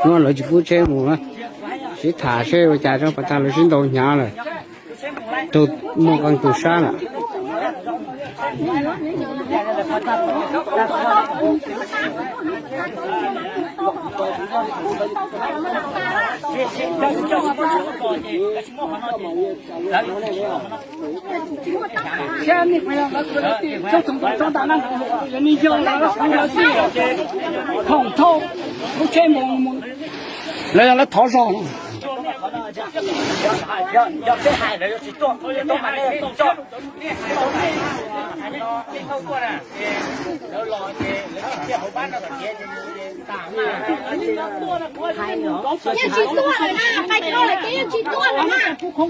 Hnub no lawv tsis pub tsheb mus na, sib tham seb ua cas rau pas tag lawv sib ntaus hnyav lawm. Tus muaj qee tus sab lawm. Lawv, lawv thov zog. Yeej tsis tuaj lawm na, pais tso lawm ces yeej tsis tuaj lawm na. Qhov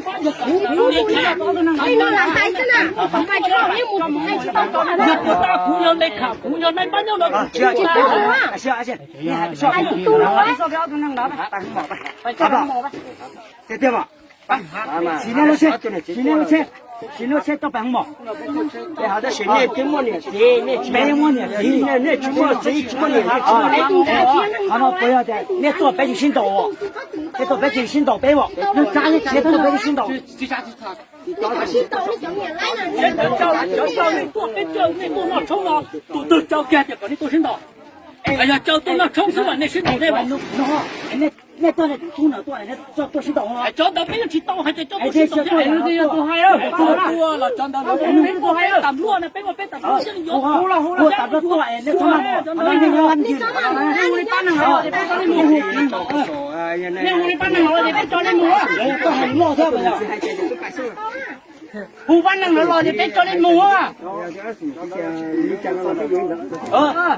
no lam hais xwb na, pais tso lawm yeej mus hais tsis tau tuaj lawm na. Kuv yog Nais Phab Nyoj no, yeej tsis tuaj lawm na. Hais tus tu no. Sim nej lub tsheb, sim nej lub tsheb, sim nej lub tsheb coj pais hoo mom. Tab sis nej twb muaj niam txiv, nej tsis muaj niam txiv, nej tsis muaj txiv, tsis muaj niam, nej tsis muaj niam. Qhov no puas yog tias nej tuaj peb tsis sib ntaus, nej tuaj peb tsis sib ntaus peb os, nej tuaj peb tsis sib ntaus. Cov caw nej tuaj peb caw nej tuaj noj tshoob no, tus twg caw kiag tias kom nej tuaj sib ntaus? Yog caw tuaj noj tshoob xwb mas nej sib ntaus nej mas. Nej tuaj, tuaj sib ntaus, cov ntawd peb yeej tsis tau hais tias cov tuaj sib ntaus. Tuaj los cov ntawd peb tam luaj na, peb muaj peb tam luaj siab yuav. Nej hu li pab neeg los peb tso nej mus. Nej hu li pab neeg los peb tso nej mus. Hu pab neeg los ces peb tso nej mus.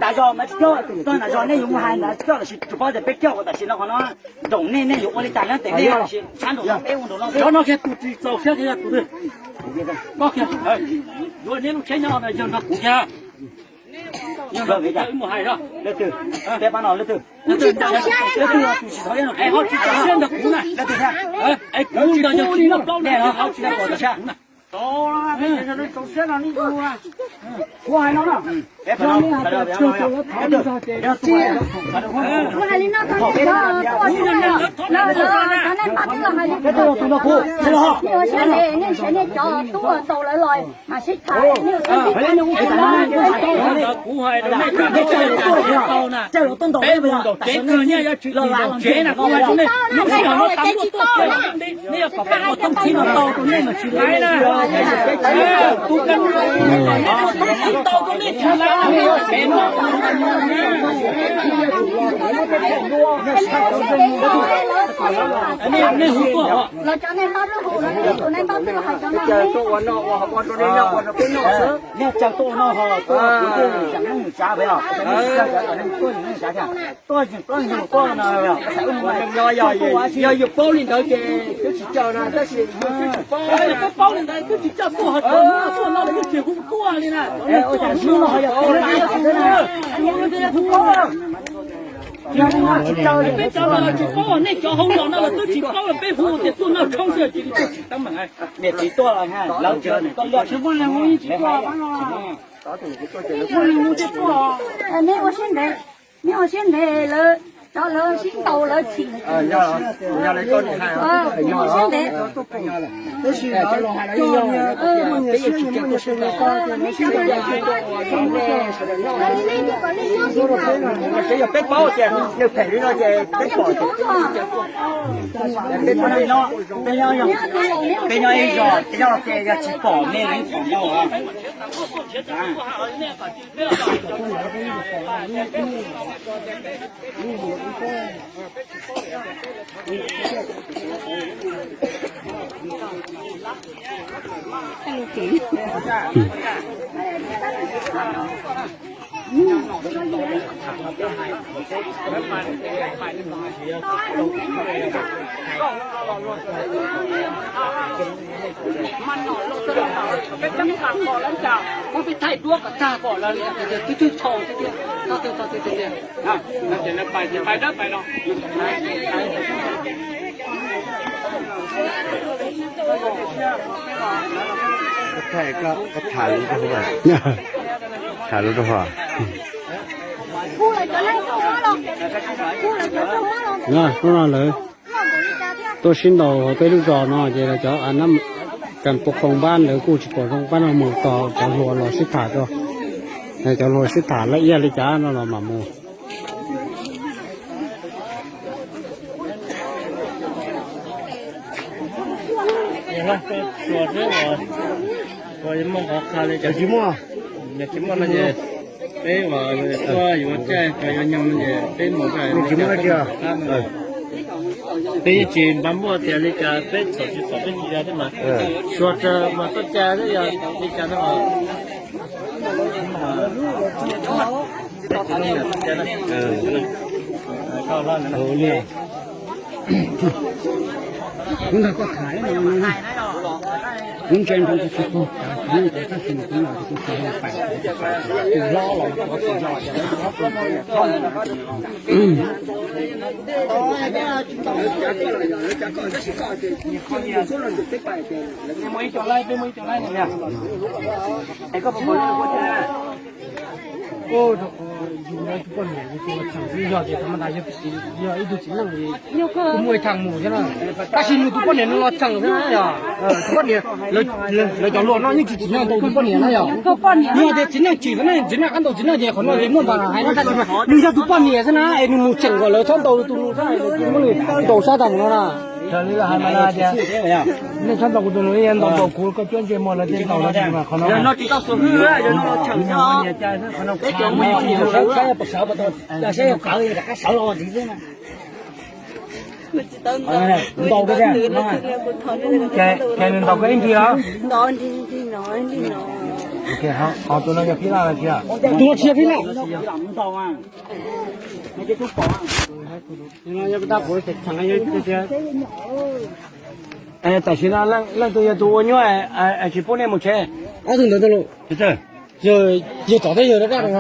Nram zos mas tsis coj, toj nram zos nej yuav mus hais nram coj los sis tsis paub tias peb coj ua tam sim no qhov no nroom nej, nej yuav ua li cas na tes nej sab nraum no peb ua nraum no. Cov no kiag tus tsis txaus siab kiag yog tus twg? Koj kiag, yuav nej lub tsheb nyob no yog nrog kuv kiag. Yog nrog kuv kiag wb mus hais zog. Leej twg? Peb pab no leej twg? Leej twg? Leej twg tus tsis txaus siab nrog kuv na? Leej twg thiab? Es kuv ntawd yog tsis muaj plaub leeg, tsis tau siab. Kuv hais no na. Tus no kuv, nej cov tub tau lawv los mas sib tham. Kuv hais rau nej, peb mus ntaus tsev kawg nyiaj yuav tsis ntaus tsev na, kuv hais rau nej, lub sij hawm no tam luaj tuaj, nej yog kom peb ua tub txib no tau rau nej mas tsis laiv na. Tus ka tub txib tau rau nej tsis laiv na. Nej hu tuaj. Nej caw tuaj ua no ho tuaj kuv tuaj yus tsav pem os, tuaj yus tsav thiab, tuaj yus tuaj yus tuaj no. Yog yus paub li ntawd ces twb tsis caw no, tab sis twb tsis paub, twb paub li ntawd twb tsis caw tuaj, ho tuaj no twb tsis hu tuaj li na. Hnub no ho yog peb cov no los tsis paub, nej cov hauv zos no los twb tsis paub los peb hu tias tuaj noj tshoob xwb ces li tuaj tsis teeb meem. Niam txiv tuaj los lawv tsis muaj leej hu, tsis muaj leej hu. Muaj leej hu thiaj tuaj. Nej ua siab ntev, nej ua siab ntev lawv, cov lawv sib ntaus lawv chim. Sib ntev. Peb paub tias nws phem li no ces peb pom, peb nyob ib zos, peb nyob los ces yog tsis pom nej li pom no. Peb thaij duab kom tag kom lawv twb twb txhaus tiag tiag. Ces lawv pais ces pais dawb pais no. Tham lus rau, tham lus rau hov. Hnub no lawv tuaj sib ntaus peb lub zos no ces cov kas pub khoom npab ntawd kuj tsis pom zoo, pab no mus tos cov hluas los sib tham tso. Cov hluas sib tham laj iab li cas no los mam mus. Peb uas tuaj yuav caij cov yuav nyoog ces peb mus rau qab no. Peb yeej tsis npaj muaj tias li cas, peb txhom tsis txhom peb tsis yog thiab mas, suav rawg mas txoj cai xwb, yog li cas no. Yus no tus poj niam yus tus los cheem xwb, yog tias thaum ntawd yog ib tug txiv neej, kuv muaj ib thaj mus thiab na. Tab sis nws tus poj niam nws los cheem xwb na yog. Tus poj niam, lawv cov hluas no yeej tsis tsim nyog ntaus tus poj niam na yog. Yog tias txiv neej tsim, txiv neej qab ntaus txiv neej ces qhov no ces muaj npas hais na, tab sis mas nws yog tus poj niam xwb na es nws mus cheem kom lawv txhob ntaus tus nus, muab nws ntaus sab tag mus no na. Nej txhob ntaus kuv tus nus, ntaus ntaus kuv koj cuab ntsej muag lawv thiaj ntaus no. Yog no tsis tau xus hwj, yog no los cheem no. Peb cov muaj ib tug saib, saib yog qawv rov qab sawv los ntxiv xwb na. Ntaus, ces nws ntaus koj ib nrig os. Tus no tsis yog phib laj tiag. Tam sim no leej twg yog tus ua nyuaj tsis pub nej mus tsev? Ob tug ntawd tau los? Yawg tom thiab yawg rov qab rau.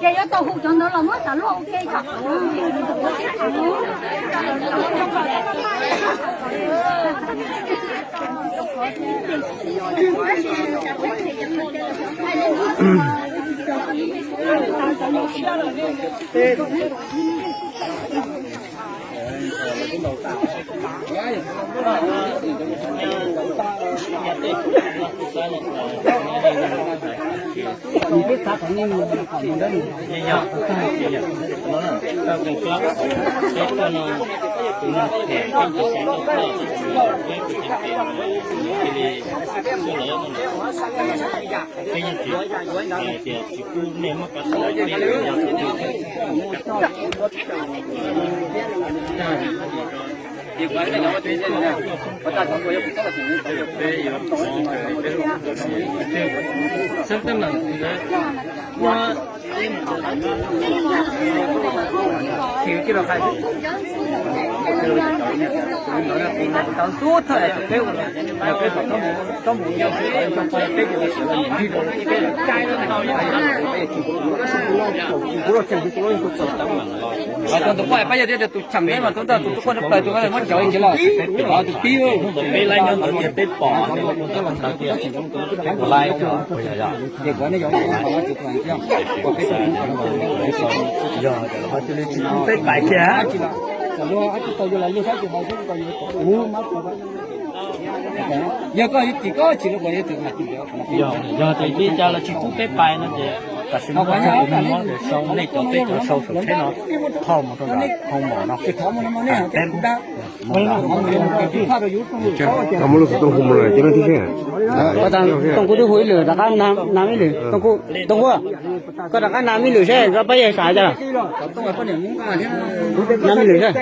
Ces yuav tau hu cov ntawd los muab xav luaj ua ke tso. Tus poj pab yog tias tus cheem thiab mas tus ntawd tus tub poj plaws tus muab cov ib ntsis los, tus pib. Peb laib nyob ntawd tias peb pom. Peb pais kiag. Yog koj tsis koj tsis los, yog tias li cas los tsis pub peb pais no ces tam sim no kuv muab sau nej cov, peb cov sau saum tsheb no, thauj mus rau nram hoo mom no. Peb Tooj Kub twb hu ib lwm, rov qab nam ib lwm. Tooj Kub, koj rov qab nam ib lwm seb koj pab yawg xav cas. Nam ib lwm seb.